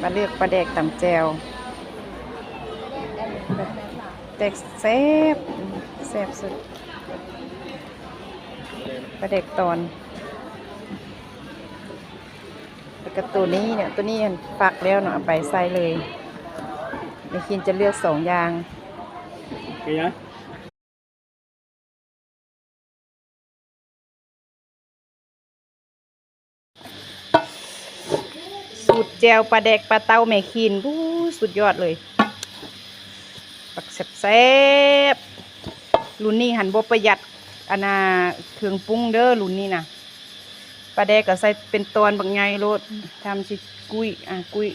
ມາເລືອກປາແດກຕຳແຈ່ວ ແດກແຊບ ແຊບສຸດ ປາແດກຕອນ ແລ້ວກໍໂຕນີ້ເນາະ ໂຕນີ້ຫັ້ນຟັກແລ້ວເນາະ ເອົາໄປໃສ່ເລີຍ ແມ່ຄິນຈະເລືອກສອງຢ່າງ. ສູດແຈ່ວປາແດກປາເຕົ້າແມ່ຄີນ ອູ້ ສຸດຍອດເລີຍ ບັກແຊບໆ ລຸ້ນນີ້ຫັ້ນບໍ່ປະຢັດ ອັນນ່າ ເຄື່ອງປຸງເດີ້ ລຸ້ນນີ້ນະ ປາແດກກໍໃສ່ເປັນຕອນບັກໃຫຍ່ໂລດ ທຳຊິກຸ້ຍ ອ່າ ກຸ້ຍ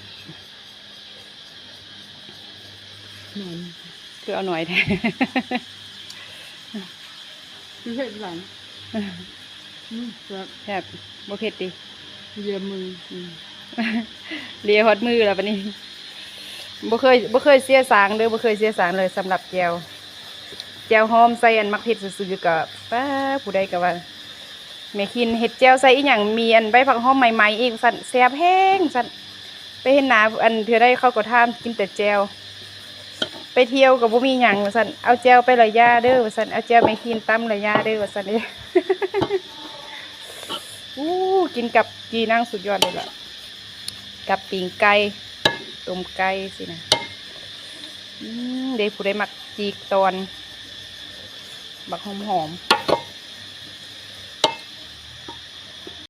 ໜ້ອຍ ຄືເອົາໜ້ອຍແທ້? ຄືເຮັດຫຍັງ? ອືມ ແຊບ ແຊບ ບໍ່ເຜັດຕິ? ເລຍມື ອືມ ເລຍຮອດມືແລ້ວບັດນີ້ ບໍ່ເຄີຍ ບໍ່ເຄີຍເສຍສາງເດີ້ ບໍ່ເຄີຍເສຍສາງເລີຍ ສຳລັບແຈ່ວ ແຈ່ວຫອມໃສ່ອັນໝາກເຜັດຊື່ໆ ກໍ ປ້າ ຜູ້ໃດກໍວ່າ ແມ່ຄິນເຮັດແຈ່ວໃສ່ອີ່ຫຍັງ ມີອັນໃບຜັກຫອມໃໝ່ໆອີກວ່າຊັ້ນ ແຊບແຮງວ່າຊັ້ນ ໄປເຫັນໜ້າອັນເທື່ອໃດເຂົາກໍຖາມ ກິນແຕ່ແຈ່ວ ໄປທ່ຽວກໍບໍ່ມີຫຍັງວ່າຊັ້ນ ເອົາແຈ່ວໄປລະຢ່າເດີ້ວ່າຊັ້ນ ເອົາແຈ່ວແມ່ຄີນຕຳລະຢ່າເດີ້ວ່າຊັ້ນເດ້. ອູ້ ກິນກັບຈີ່ໜັງສຸດຍອດເລີຍລະ ກັບປີ້ງໄກ່ ຕົ້ມໄກ່ຊີ້ນະ ອືມ ເດ້ ຜູ້ໃດມັກຈີ່ຕອນ ບັກຫອມໆ.